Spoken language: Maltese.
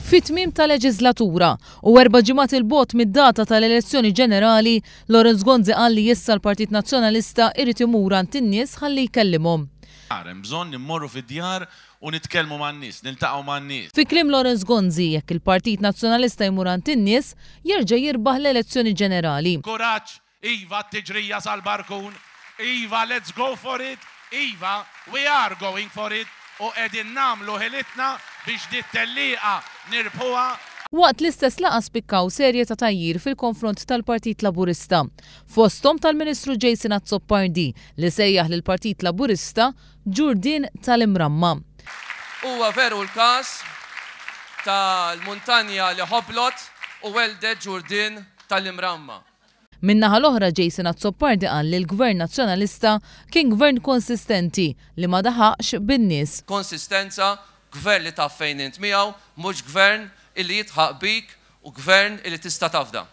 Fi tmiem ta' leġiżlatura, u erba' ġimgħat 'il bogħod mid-data tal-elezzjoni ġenerali, Lawrence Gonzi qal li issa l-Partit Nazzjonalista irid imur għand in-nies ħalli jkellimhom. Hemm bżonn immorru fid-djar u nitkellmu man-nies, niltaqgħu man-nies. Fi kliem Lawrence Gonzi, jekk il-Partit Nazzjonalista jmur għand in-nies, jerġa' jirbaħ l-elezzjoni ġenerali. Kuraġġ, Iva t-tiġrija sal-barkun, iva let's go for it, iva we are going for it u qegħdin nagħmlu ħilitna biex dit-tellieqa nirbħuha. Waqt l-istess laqgħa spikkaw serje ta' tgħajjir fil-konfront tal-Partit Laburista, fosthom tal-Ministru Jason Azzopardi li sejjaħ lill-Partit Laburista ġurdien tal-imramma. Huwa veru l-każ tal-muntanja li ħoblot u welldet ġurdien tal-imramma. Min-naħa l-oħra Jason Azzopardi qal li l-Gvern Nazzjonalista kien gvern konsistenti li ma daħaqx bin-nies. Konsistenza, gvern li taf fejn int miegħu, mhux gvern illi jidħaq bik u gvern illi tista' tafda.